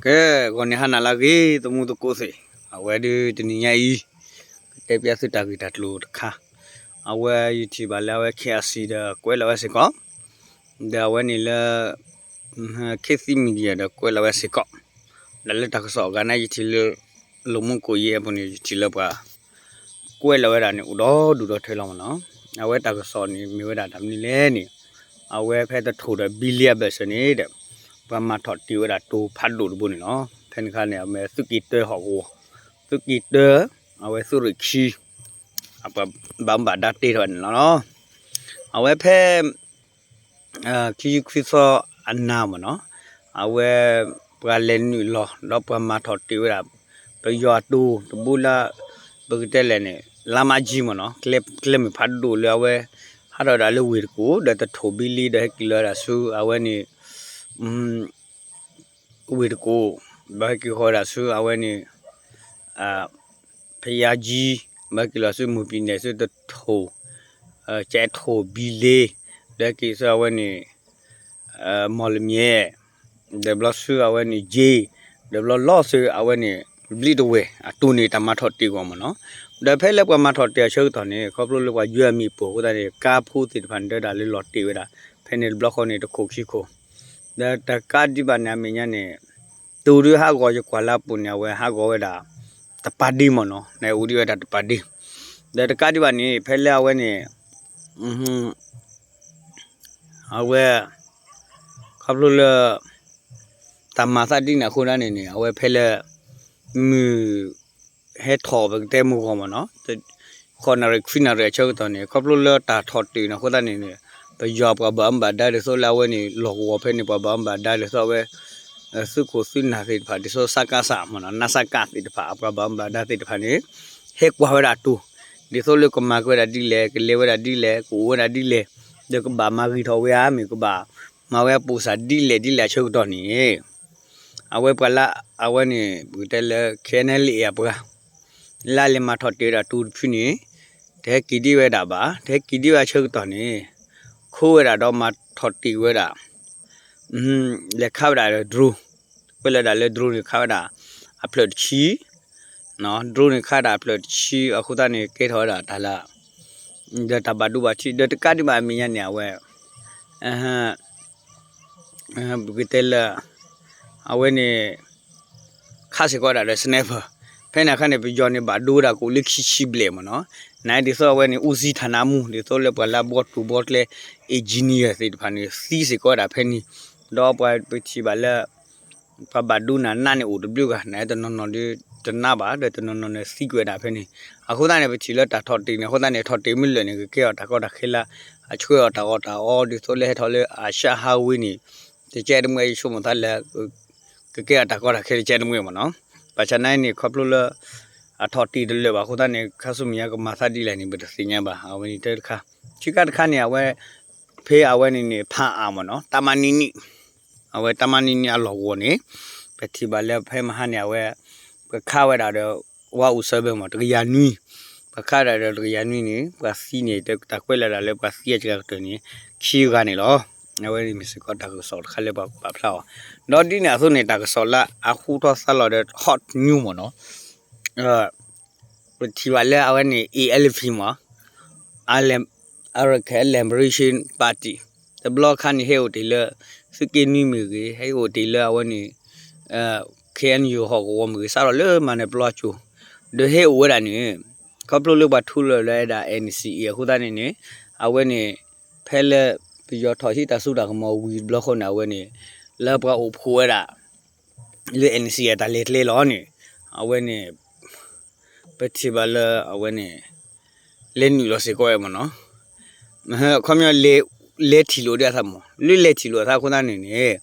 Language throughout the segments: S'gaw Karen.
ကဲ, ဂီၤန့ၣ်ဟါနၤလၢအဂ့ၤ သမူသကိးသ့ၣ်, အဝဲဒုးတနံၤညါအံၤ ကတဲပျဲသုတၢ်ဂ့ၢ်တၢ်ကျိၤတခါ, အဝဲယထံၣ်ဘၣ်လၢအဝဲ KIC ဒီးကွဲးလီၤဝဲစ့ၢ်ကီး, ဒီးအဝဲန့ၣ်လၢ ခေတ်သစ် Media ဒီးကွဲးလီၤဝဲစ့ၢ်ကီး, ဒီးလၢတၢ်ကစီၣ်အဂၤန့ၣ် ယထံၣ်လၢ လူမှုကွန်ရက် အပူၤန့ၣ် ယထံၣ်လၢပှၤ ကွဲးလီၤဝဲဒၣ်န့ၣ် အိၣ်ဒီဒူၣ်ဒီထၢလီၤမ့ၢ်နီၤ. အဝဲတၢ်ကစီၣ်န့ၣ် မ့ၢ်ဝဲဒၣ်တၢ်မနုၤလဲၣ်န့ၣ်, အဝဲဖဲတထိၣ်ဒီး ဘံလ့အဘၢၣ်စၢၤန့ၣ်ဒီး ပှၤမၤထီၣ်တ့ၢ်ဝဲဒၣ်တိၤဖးဒိၣ်တဘိန့ၣ်လီၤ. ဖဲန့ၣ်အခါန့ၣ် အမ့ၢ်သုးက့တၢဟီၣ်ကဝီၤ, သုးက့တၢ, အဝဲသုးရ့ၣ်ခံ အပှၤဘၣ်မူဘၣ်ဒါတ့ထီၣ်န့ၣ်လီၤ. အဝဲဖဲ ခံဆံခွံသီအနၤမ့ၢ်နီၤ, အဝဲ ပှၤလဲၤနုာ်လီၤ ဒီးပှၤမၤထီၣ်တ့ၢ်ဝဲဒၣ် ပယီၤအတိၤတဘိလၢ ပကတဲလဲၣ်န့ၣ် လါမးကၠံမ့ၢ်နီၤ, ကျဲမုၢ်ဖးဒိၣ်လၢအဝဲ ဟးထီၣ်ဝဲဒၣ်လၢဝ့ၢ်တကူၣ် ဒီးတထိၣ်ဘံလ့ ဒီးဟဲက့ၤလီၤဝဲဒၣ်ဆူအဝဲန့ၣ် ဝ့ၢ်တကူၣ်, ဒီးဟဲက့ၤဃီၤဝဲဒၣ်ဆူအဝဲန့ၣ် ဖယါကၠံ, ဘၣ်ဟဲက့ၤလီၤဆူမုၢ်ပံၤနဲၣ်ဆူတထိၣ်, ကဲထိၣ်ဘံလ့, ဒီးဟဲက့ၤဆူအဝဲန့ၣ် မီၢ်လမၠဲၣ်, ဒီးဘျီဆူအဝဲန့ၣ်ကၠ့, ဒီးဘျီလီၤဆူအဝဲန့ၣ် ဘျံးတဝဲၢ်အတိၤန့ၣ် တၢ်မၤထီၣ်တ့ၢ်အဂီၢ်မ့ၢ်နီၤ. ဒီးဖဲလၢပှၤမၤထီၣ်တ့ၢ်အဆၢကတီၢ်န့ၣ် ခီဖျိလၢပှၤယွဲအမံၤပိာ်အဃိသတးန့ၣ် ကါဖိသ့ၣ်တဖၣ်န့ၣ် ဒၢဒၣ်လၢလီၤတ့ၢ်ဝဲဒၣ် ဖဲန့ၣ်တဘျီဃီန့ၣ် တခိၣ်ခံခိၣ်, ဒီးတကးဒံးဘၣ်န့ၣ် အမဲာ်ညါန့ၣ် တိၤဒုးဟးဂီၤ ယကွၢ်လၢအပူၤန့ၣ် အဝဲဟးဂီၤဝဲဒၣ် တပာ်ဒ့မ့ၢ်နီၤ, န့ၣ်အိၣ်ဒံးဝဲဒၣ်တပာ်ဒ့, ဒီးတကးဒံးဘၣ်န့ၣ် ဖဲလၢအဝဲန့ၣ် အဝဲ ခီဖျိလၢ တၢ်မၤသးဒ်န့ၣ်အဃိဒၣ်န့ၣ်န့ၣ် အဝဲဖဲလၢ မုၢ် ဟဲထီၣ်ပကတဲမုၢ်ဂီၤမ့ၢ်နီၤ, ဃိးနၣ်ရံၣ်ခွံနၣ်ရံၣ်အဆၢကတီၢ်န့ၣ် ခီဖျိလၢတၢ်ထီၣ်တ့ၢ်န့ၣ်အဃိသတးန့ၣ်န့ၣ် ပယီၤပှၤဘၣ်မူဘၣ်ဒါဒ်သိးလၢအဝဲန့ၣ် လီၢ်ကဝီၤဖဲန့ၣ် ပှၤဘၣ်မူဘၣ်ဒါဒ်သိးအဝဲ သုးခိၣ်သုးနၢ်သ့ၣ်တဖၣ် ဒ်သိး စကစ မ့ၢ်နီၤ, နစက သ့ၣ်တဖၣ် အပှၤဘၣ်မူဘၣ်ဒါသ့ၣ်တဖၣ်န့ၣ် ဟဲကွၢ်ဝဲဒၣ်တိၤ ဒ်သိးလၢကမၤက့ၤဝဲဒၣ်ဒ်လဲၣ်, ကလဲၤဝဲဒၣ်ဒ်လဲၣ်, ကအိၣ်ဝဲဒၣ်ဒ်လဲၣ်, ဒီးကဘၣ်မၤဂ့ၤထီၣ်ဝဲဧါ, မ့ၢ်ကဘၣ်မၤဝဲအပူၤစၢ်ဒ်လဲၣ်ဒ်လဲၣ်အဆၢကတီၢ်န့ၣ် အဝဲပှၤလၢ အဝဲန့ၣ် ပကတဲလၢ ခဲအံၤန့ၣ်လၢအပှၤ လၢအလဲၤမၤထီၣ်တ့ၢ်ဝဲဒၣ်တိၤတဖုန့ၣ် တဟဲက့ၤဒံးဝဲဒၣ်ဘၣ်, တဟဲက့ၤဒံးဝဲအဆၢကတီၢ်န့ၣ် ခိးဝဲဒၣ်ဒီးမၤထီၣ်တ့ၢ်ဝဲဒၣ် လဲၤခးဝဲဒၣ်ဒီး drone, ကွဲးလီၤဒၣ်လၢ drone န့ၣ်ခးဝဲဒၣ် အဖျၢၣ်တဆံ, drone န့ၣ်ခးဒၣ်အဖျၢၣ်တဆံ အဃိသတးန့ၣ် ကဲထီၣ်ဝဲဒၣ်တၢ်လၢ ဒီးတၢ်ဘၣ်ဒိဘၣ်ထံး ဒီးတကးဒံးဘၣ်အမဲာ်ညါန့ၣ် အဝဲ ပကတဲလၢ အဝဲန့ၣ် ခးစ့ၢ်ကီးဒၣ်ဒီး sniper, ဖဲန့ၣ်အခါန့ၣ် ပယီၤန့ၣ် ဘၣ်ဒိဝဲဒၣ်ကအိၣ်လၢခံဆံဘျဲၣ်မ့ၢ်နီၤ, နဒ်သိးအဝဲန့ၣ် ဦးစီးဌာနမှူး ဒ်သိးလၢပှၤလၢအဘှီတူၢ်ဘှီကျဲ engineer သ့ၣ်တဖၣ်န့ၣ် သံစ့ၢ်ကီးဝဲဒၣ်ဖဲန့ၣ်, ဒီးပှၤပထံၣ်ဘၣ်လၢ ပှၤဘၣ်ဒိနၤနးန့ၣ်အိၣ်တဘျုးဂၤ နတနီၤနီၤဒီးတနးဘၣ် ဒီးတနီၤနီၤန့ၣ်သံကွံာ်ဝဲဒၣ်ဖဲန့ၣ်, အဃိသတးန့ၣ် ပထံၣ်လၢတၢ်ထီၣ်တ့ၢ်န့ၣ် အဃိသတးန့ၣ် ထီၣ်တ့ၢ်မ့ၢ်လၢာ်န့ၣ် ကကဲအီၤတၢ်ကီတၢ်ခဲလၢ အဆှၢအီၤတၢ်အီၣ်တၢ်အီ ဒ်သိးလၢဟဲထီၣ်လၢ အာရှ highway န့ၣ် တကဲတမှဲ ယဆိကမိၣ်သးလၢ ကကဲအီၤတၢ်ကီတၢ်ခဲတကဲတမှဲမ့ၢ်နီၤ, ဘၣ်ဆၣ်နာ်န့ၣ် ခီဖျိလၢ အထီၣ်တ့ၢ်တလၢာ်ဘၣ်အဃိသတးန့ၣ် ခါဆူမဲာ်ညါကမၤသးဒ်လဲၣ်န့ၣ် ပတသ့ၣ်ညါဘၣ် အဝဲန့ၣ်တၢ်တခါ, ခံခါတခါန့ၣ် အဝဲ ဖဲအဝဲန့ၣ်န့ၣ် ဖးအါမ့ၢ်နီၤ တၢ်မၤနံၤနံၤ အဝဲတၢ်မၤနံၤနံၤအလီၢ်ကဝီၤန့ၣ် ပထံၣ်ဘၣ်လၢဖဲမဟါန့ၣ် အဝဲ ပခးဝဲဒၣ်ဒီး ဝါအူစၢဘဲမ့ၢ် တကယၤနွံ, ပခးဒၣ်ဒီးတကယၤနွံန့ၣ် ပှၤသံန့ၣ် တၢ်ကွဲးလီၤဒၣ်လၢပှၤသံအစှၤကတၢၢ်န့ၣ် ခံဂၤန့ၣ်လီၤ. အဝဲန့ၣ်မ့ၢ်စ့ၢ်ကီးတၢ်ကစီၣ်တခါလၢပှၤပာ်ဖျါအီၤ, ဒီးဒ်န့ၣ်အသိးန့ၣ် တၢ်ကစီၣ်လၢအဃူထီၣ်သါလီၤဒီး hot news မ့ၢ်နီၤ ပထံၣ်ဘၣ်လၢအဝဲန့ၣ် A L P မ့ၢ် Arakan Liberation Party တဘျီခါန့ၣ် ဟဲအိၣ်တ့ၢ်လၢ သုးက့နွံမ့ၢ်ဂ့ၤ ဟဲအိၣ်တ့ၢ်လၢအဝဲန့ၣ် K N U ဟီၣ်ကဝီၤမ့ၢ်ဂ့ၤ စးထီၣ်လၢမၤနၢၤပျီကၠိၤ ဒီးဟဲအိၣ်ဝဲဒၣ်န့ၣ် ခီဖျိလၢပှၤထူလီၤလၢဒၣ် N C A အဃိသတးန့ၣ်န့ၣ် အဝဲန့ၣ် ဖဲလၢ ပယီၤထီၣ်ဟံးတၢ်စိတၢ်ကမီၤဝံၤတဘျီဃီန့ၣ် အဝဲန့ၣ် လၢပှၤအိၣ်ဖှိၣ်ဝဲဒၣ် လၢ N C A အတၢ်လဲၤကျဲလီၤန့ၣ် အဝဲန့ၣ် ပထံၣ်ဘၣ်လၢအဝဲန့ၣ် လဲၤနုာ်လီၤစ့ၢ်ကီးဝဲမ့ၢ်နီၤ ခီပညီ လဲၤထံၣ်လိာ်ဒံးအသးမ့ၢ် လၢလဲၤထံၣ်လိာ်အသးအဃိသတးန့ၣ်န့ၣ်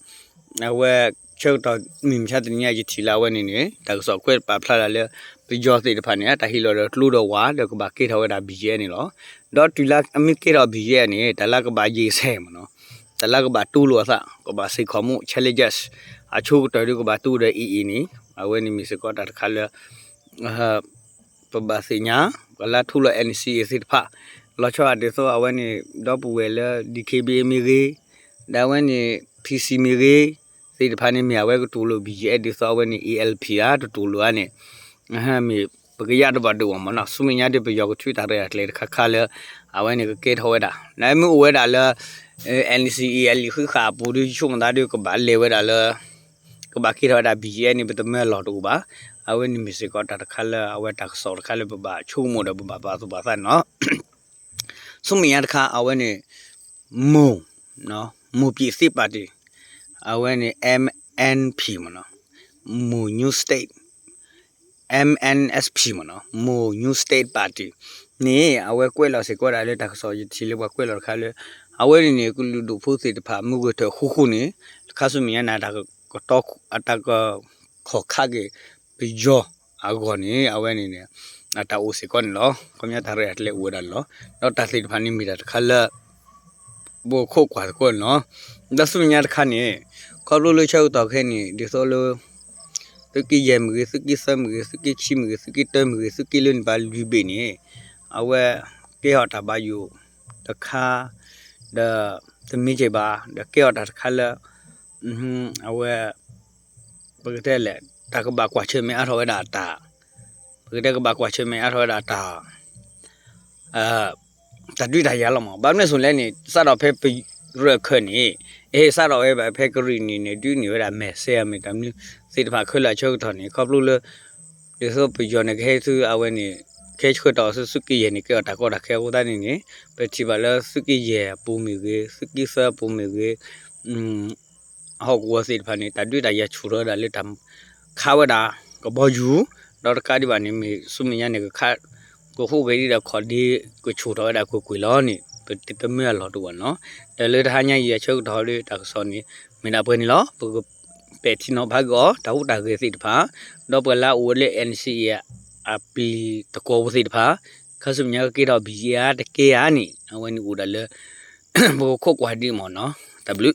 အဝဲ ဆၢကတီၢ် မုၢ်မဆါတနံၤညါ ယထံၣ်လၢအဝဲန့ၣ်န့ၣ် တၢ်ကစီၣ်ကွဲးပာ်ဖျါလၢ ပယီၤသ့ၣ်တဖၣ်န့ၣ် တၢ်ဟ့ၣ်လီၤဒီးကျိဒီးဝါ ဒီးကဘၣ်ကဲထီၣ်ဝဲဒၣ် B G F န့ၣ်လီၤ. ဒီးတုၤလၢအမ့ၢ်ကဲထီၣ် B G F န့ၣ် တၢ်လၢကဘၣ်ယံာ်ဆဲးမ့ၢ်နီၤ တၢ်လၢကဘၣ်တူၢ်လိာ်အသး ကဘၣ်စ့ၢ်ကီးမူ challenges အဆိကတၢၢ်ဒီးကဘၣ်တူၢ်ဒီး A A န့ၣ် အဝဲန့ၣ်မ့ၢ်စ့ၢ်ကီးတၢ်တခါလၢ ပဘၣ်သ့ၣ်ညါ ပှၤလၢထူလီၤ N C A သ့ၣ်တဖၣ် လီၤဆီဒၣ်တၢ်ဒ်သိးအဝဲန့ၣ် ဒီပုၢ်ဝဲၢ်လၢ D K B A မ့ၢ်ဂ့ၤ ဒီးအဝဲန့ၣ် P C မ့ၢ်ဂ့ၤ သ့ၣ်တဖၣ်န့ၣ် မ့ၢ်အဝဲကတူၢ်လိာ် ဘီၣ်ကၠံၣ်အဲၣ် ဒ်သိးအဝဲန့ၣ် အ့ၣ်အၣ်လ်ပံၣ် ဧါ တတူၢ်လိာ်ဧါန့ၣ် မ့ၢ်ပကယၢ်တဘၣ်ဒိၣ်မးနီၤ. ဆူမဲာ်ညါဒီး ပယီၤကထုးတၢ်ရဲၣ်တၢ်ကျဲၤတခါခါလၢ အဝဲန့ၣ်ကကဲထီၣ်ဝဲဒၣ် နမ့ၢ်အိၣ်ဝဲဒၣ်လၢ NCA အလံာ်ဃံးဃာ်အပူၤဒီး ယဆိကမိၣ်သးဒီး ကဘၣ်လဲၤဝဲဒၣ်လၢ ကဘၣ်ကဲထီၣ်ဝဲဒၣ် ဘီၣ်ကၠံၣ်အဲၣ် န့ၣ် ပတမၢအလီၢ်တအိၣ်ဘၣ်. အဝဲန့ၣ်မ့ၢ်စ့ၢ်ကီးတၢ်တခါလၢ အဝဲတၢ်ကစီၣ်တခါလၢ ပဘၣ်ဆိကမိၣ်ဒီး ပဘၣ်ပာ်သူၣ်ပာ်သးန့ၣ်လီၤ. ဆူမဲာ်ညါတခါ အဝဲန့ၣ် မိၢ် မိၢ်ပျံၤသ့ၣ်ပာ်တံၣ် အဝဲန့ၣ် MNP မ့ၢ်နီၤ, Mon New State, MNSP မ့ၢ်နီၤ, Mon New State Party န့ၣ် အဝဲကွဲးလီၤစ့ၢ်ကီးဝဲဒၣ်လၢ တၢ်ကစီၣ်ယထံၣ်လၢပှၤကွဲးလီၤတခါလၢ အဝဲန့ၣ်န့ၣ် ကလုာ်ဒူၣ်ဖိသ့ၣ်တဖၣ် မုၢ်ဂၢၢ်ထၢၣ်ဃူဃူန့ၣ် တခါဆူမဲာ်ညါန့ၣ် တၢ်ကတီ တၢ်က ခီၣ်ခးက့ၤ ပယီၤအဂီၢ်န့ၣ် အဝဲန့ၣ်န့ၣ် အတၢ်အိၣ်စ့ၢ်ကီးန့ၣ်လီၤ. ခီပညီတၢ်ရဲၣ်တၢ်ကျဲၤအိၣ်ဝဲဒၣ်န့ၣ်လီၤ. ဒီးတၢ်သ့ၣ်တဖၣ်န့ၣ်မ့ၢ်တၢ်တခါလၢ ပခိးကွၢ်သကိးန့ၣ်လီၤ. ဒီးဆူမဲာ်ညါတခါန့ၣ် ခီဖျိလၢဆၢကတီၢ်ခဲအံၤန့ၣ် ဒ်သိးလၢ သုးက့ယဲၢ်မ့ၢ်ဂ့ၤ, သုးက့သၢမ့ၢ်ဂ့ၤ, သုးက့ခံမ့ၢ်ဂ့ၤ, သုးက့တၢမ့ၢ်ဂ့ၤ, သုးက့လၢန့ၣ် ပှၤလွံၢ်ဘ့ၣ်န့ၣ် အဝဲကဲထီၣ်တၢ်ဘၣ်ယိၣ်တခါ ဒီးတမ့ၢ်ကဲဘၣ် ဒီးကဲထီၣ်တၢ်တခါလၢ အဝဲ ပကတဲလဲၣ် တၢ်ကဘၣ်ကွၢ်ဆၢၣ်မဲာ်အါထီၣ်ဝဲဒၣ်တၢ်, ပကတဲကဘၣ်ကွၢ်ဆၢၣ်မဲာ်အါထီၣ်ဝဲဒၣ်တၢ် တၢ်ဒုးတၢ်ယၤလီၤမး. ဘၣ်မနုၤအဃိလဲၣ်န့ၣ် စးထီၣ်ဖဲပရၢၢ်ခၢၣ်န့ၣ် အဟ့ၣ်စးထီၣ်ဝဲဘၣ်ဖဲကရံၣ်နံၣ်န့ၣ် ဒုးန့ၢ်ဝဲဒၣ်မဲာ်ဆှဲမ့ၢ်တၢ်မနုၤသ့ၣ်တဖၣ်ခဲလၢာ်အဆၢကတီၢ်န့ၣ် ခီဖျိလၢ ဒ်သိးပယီၤန့ၣ် ကဟဲဆူအဝဲန့ၣ် ကဟဲဆှၢတၢ်အီၤဆူသုးက့ယဲၢ်န့ၣ် ကဲထီၣ်တၢ်ကီတၢ်ခဲအဃိသတးန့ၣ်န့ၣ် ပထံၣ်ဘၣ်လၢသုးက့ယဲၢ်အပူၤမ့ၢ်ဂ့ၤ, သုးက့သၢအပူၤမ့ၢ်ဂ့ၤ ဟီၣ်ကဝီၤသ့ၣ်တဖၣ်န့ၣ် တၢ်ဒုးတၢ်ယၤဆူၣ်ထီၣ်ဝဲဒၣ်လၢတၢ်ခးဝဲဒၣ်ကဘီယူၤ, ဒီးတကးဒံးဘၣ်န့ၣ် မ့ၢ်ဆူမဲာ်ညါန့ၣ် ကခး ကဟူးဂဲၤဒ်ဒီးခီၣ်ဒ့ ကဆူၣ်ထီၣ်ဝဲဒၣ်ကွ့ၢ်ကွ့ၢ်လီၤန့ၣ် ပတမၢအလီၢ်တအိၣ်ဘၣ်နီၤ. ဒီးလၢတဟါညါအံၤအဆၢကတီၢ်ဒီးတၢ်ကစီၣ်န့ၣ် မ့ၢ်ဒၣ်ပှဲၤန့ၣ်လီၤ. ပကပဲာ်ထံနီၤဖးက့ၤအီၤ တၢ်ဟူးတၢ်ဂဲၤသ့ၣ်တဖၣ်, ဒီးပှၤလၢအအိၣ်ဝဲလၢ NCA အပျံၤတကိးဖိသ့ၣ်တဖၣ် ခါဆူမဲာ်ညါကကဲထီၣ် ဘီၣ်ကၠံၣ် ဧါ တကဲဧါန့ၣ် အဝဲန့ၣ်အိၣ်ဒၣ်လၢ ပကခိးကွၢ်ဒံးမ့ၢ်နီၤ. တၢ်ဘျုး